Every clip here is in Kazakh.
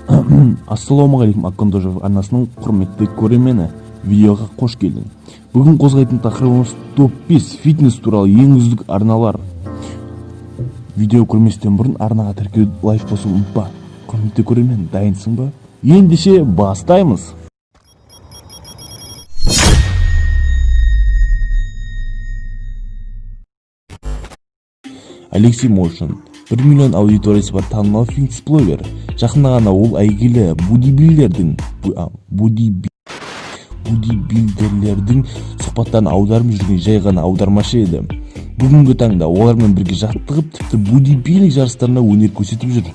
Ассалаумағалейкум, Аккондожев арнасының құрметті көрермені! Видеоға қош келдің. Бүгін қозғайтын тақырыбымыз: топ 5 фитнес туралы ең үздік арналар. Видео көрместен бұрын арнаға тіркеліп, лайк басуды ұмытпа. Құрметті көрермен, дайынсың ба? Ендеше бастаймыз. Алексей Мошин – 1 миллион аудиториясы бар танымал фитнес блогер. Жақында ғана ол әйгілі бодибилдерлердің сұхбаттарын аударып жүрген жай ғана аудармашы еді. Бүгінгі таңда олармен бірге жаттығып, тіпті бодибилдинг жарыстарында өнер көрсетіп жүр.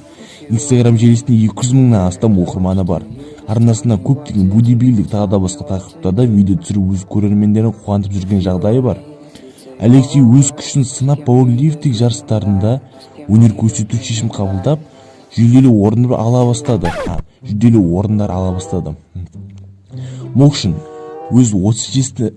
Инстаграм желісінде 200 мыңнан астам оқырманы бар. Арнасына көптеген бодибилдинг, тағы да басқа тақырыптарда видео түсіріп, өз көрермендерін қуантып жүрген жағдайы бар. Алексей өз күшін сынап, пауэрлифтинг жарыстарында өнер көрсету шешім қабылдап, жүлделі орындар ала бастады. Мокшин өз 37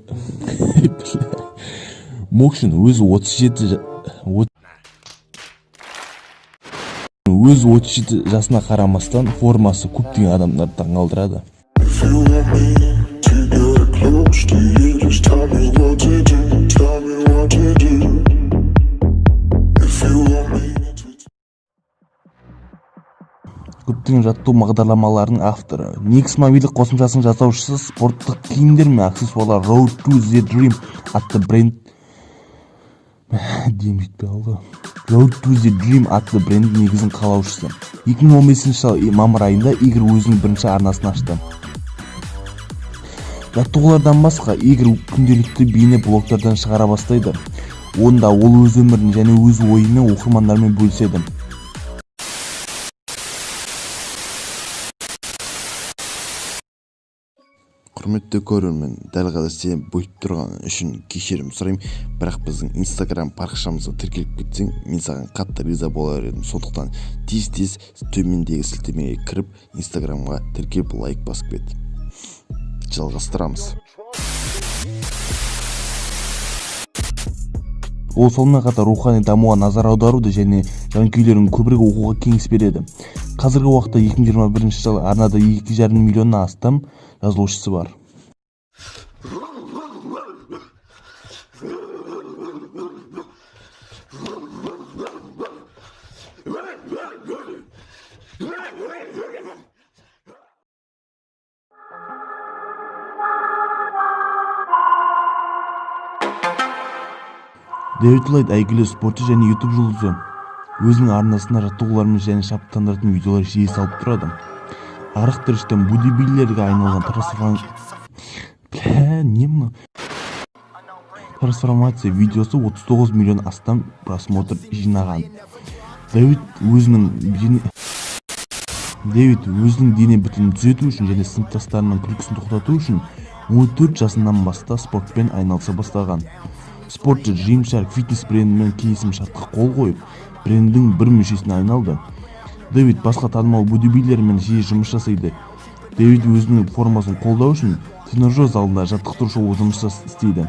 өз 37 жасына қарамастан, формасы көптеген адамдарды таңғалдырады. If you want me to get close to you, just tell me what to do. Tell me what to do. If you want me to. Көптеген жаттығу бағдарламаларының авторы, Никс мобильдік қосымшасының жасаушысы, спорттық киімдер мен аксессуарлар Road to the Dream атты бренд, дем жетпей қалды, Road to the Dream атты брендің негізін қалаушысы. 2015 жылы мамыр айында Игорь өзінің бірінші арнасын ашты. Жаттығулардан басқа, Игорь күнделікті бейне блогтардан шығара бастайды. Онда ол өз өмірін және өз ойымен оқырмандармен бөліседі. Құрметті көрермен, дәл қазір сені бөліп тұрған үшін кешірім сұраймын, бірақ біздің Инстаграм парақшамызға тіркеліп кетсең, мен саған қатты риза болар едім. Сондықтан тез тез төмендегі сілтемеге кіріп, Инстаграмға тіркеліп, лайк басып кет. Жалғастырамыз. Ол сонымен қатар рухани дамуға назар аударуды және жанкүйерлерін көбірек оқуға кеңес береді. Қазіргі уақытта, 2021 жылы, арнада 2,5 миллионнан астам жазылушысы бар. Дэвид Лайт – әйгілі спортшы және YouTube жұлдызы. Өзінің арнасына жаттығулармен және шабыттандыратын видеолар жиі салып тұрады. Арық тырыштан бодибилдерге айналған бля, не мынау, трансформация видеосы 39 миллион астам просмотр жинаған. Дэвид өзінің дене бітімін түзету үшін және сыныптастарының күлкісін тоқтату үшін 14 жасынан бастап спортпен айналыса бастаған. Спортшы Gymshark фитнес брендімен келісім шартқа қол қойып, брендің бір мүшесіне айналды. Дэвид басқа танымал бодибилдермен жиі жұмыс жасайды. Дэвид өзінің формасын қолдау үшін тренажер залында жаттықтырушы болып жұмыс істейді.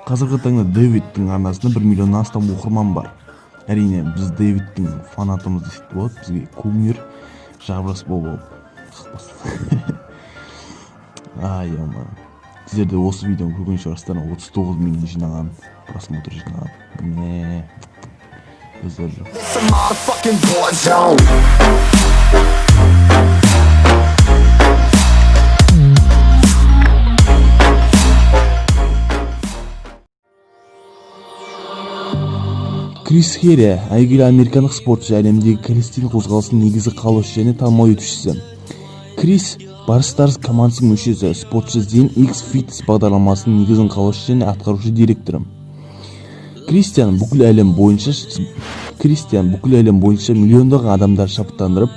Қазіргі таңда Дэвидтің арнасында 1 миллионнан астам оқырман бар. Әрине, біз Дэвидтің фанатымыз десек те болады. Бізге кумир, жабырас болып алып. Ай, ема, сіздер де осы видеоны көрген шығарсыздар. 39 миллион жинаған, просмотр жинаған, міне, көздер жоқ. It's a motherfucking war zone. Крис Херия – әйгілі американдық спортшы, әлемдегі калистеник қозғалысының негізі қалаушы және танымал етушісі. Крис Барстарс командасының мүшесі, спортшы, Zen X Fitness бағдарламасының негізін қалаушы және атқарушы директоры. Кристиан бүкіл әлем бойынша миллиондаған адамдарды шабыттандырып,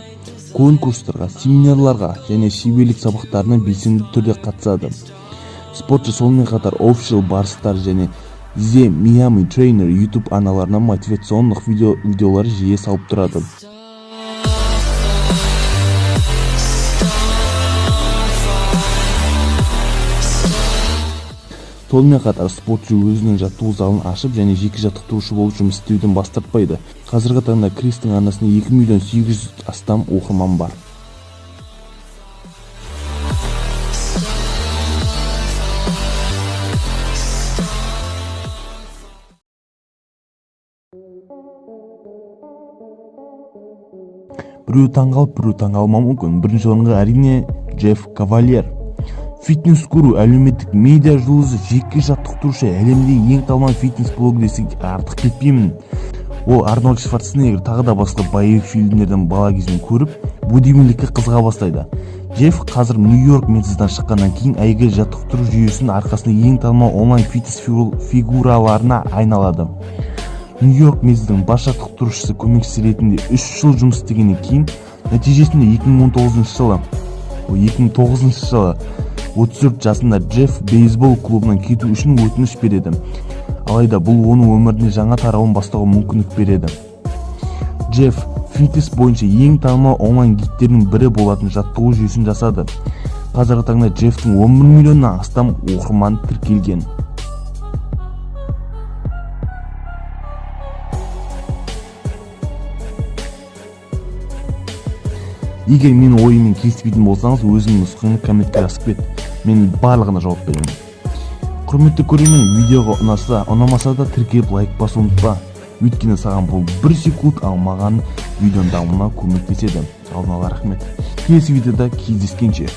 конкурстарға, семинарларға және шеберлік сабақтарына белсенді түрде қатысады. Спортшы сонымен қатар Official Barstars және The Miami Trainer YouTube арналарына мотивациондық видеолар жиі салып тұрады. Сонымен қатар спортшы өзінің жаттығу залын ашып және жеке жаттықтырушы болып жұмыс істеуден бас тартпайды. Қазіргі таңда Кристің арнасында 2 миллион 800 астам оқырман бар. Біреу таңғалып, біреу таңғалмауы мүмкін. Бірінші орынға, әрине, Джефф Кавальер. Фитнес гуру, әлеуметтік медиа жұлдызы, жеке жаттықтырушы, әлемдегі ең танымал фитнес блогер десек, артық кетпеймін. Ол Арнольд Шварценеггер, тағы да басқа боевик фильмдерден бала кезінен көріп, бодибилдингке қызыға бастайды. Джефф қазір Нью-Йорк Метсдан шыққаннан кейін әйгілі жаттықтыру жүйесінің арқасында ең танымал онлайн фитнес фигураларына айналады. Нью-Йорк Метсдің бас жаттықтырушысы көмекшісі ретінде 3 жыл жұмыс істегеннен кейін, нәтижесінде 2019 жылы, 2009 жылы 34 жасында Джефф бейсбол клубынан кету үшін өтініш береді. Алайда бұл оның өміріне жаңа тарауын бастауға мүмкіндік береді. Джефф фитнес бойынша ең танымал онлайн гидтердің бірі болатын жаттығу жүйесін жасады. Қазіргі таңда Джеффтің 11 миллионнан астам оқырман тіркелген. Егер менің ойыммен келіспейтін болсаңыз, өзіңнің нұсқаңды комментке жазып кет, мен барлығына жауап беремін. Құрметті көрермен, видеоға ұнаса, ұнамаса да, тіркеліп, лайк басуды ұмытпа, өйткені саған бұл бір секунд, ал маған видеоның дамуына көмектеседі. Алдын ала рахмет. Келесі видеода кездескенше.